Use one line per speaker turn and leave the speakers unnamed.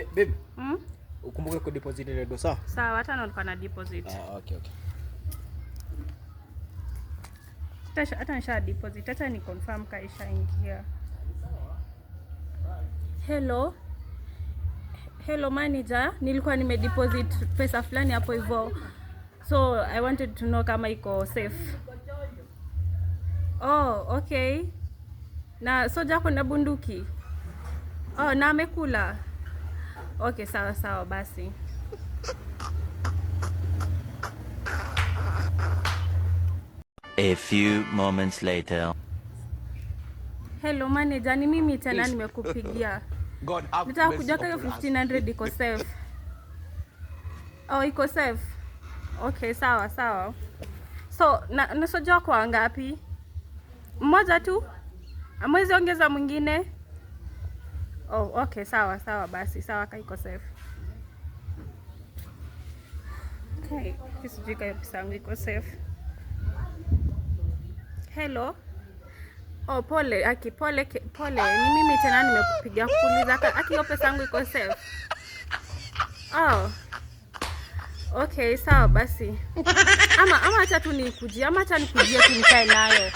Babe,
Hmm?
ukumbuke ku deposit ile do, sawa?
Sawa, hata nilikuwa na deposit.
Ah, okay okay.
Hata nisha deposit, hata ni confirm ka ishaingia. Hello. Hello manager, nilikuwa nimedeposit pesa fulani hapo hivyo. So I wanted to know kama iko safe. Oh, okay. Na soja ako na bunduki? Oh, na amekula. Okay, sawa sawa basi.
A few moments later.
Hello manager, ni mimi tena nimekupigia.
God have
Nitaka
mercy
kujua kama
upon us.
1500 iko safe. Oh, iko safe. Okay, sawa sawa. So, na soja wako wangapi? Mmoja tu? Amwezi ongeza mwingine? Oh, okay, sawa sawa basi. Sawa ka iko safe. Okay, sijui kama pesa yangu iko safe. Hello. Oh, pole Aki, pole pole. Ni mimi tena nimekupigia kuuliza Aki, hiyo pesa yangu iko safe. Oh. Okay, sawa basi. Ama acha tu nikujie, ama acha nikujie tu nikae nayo.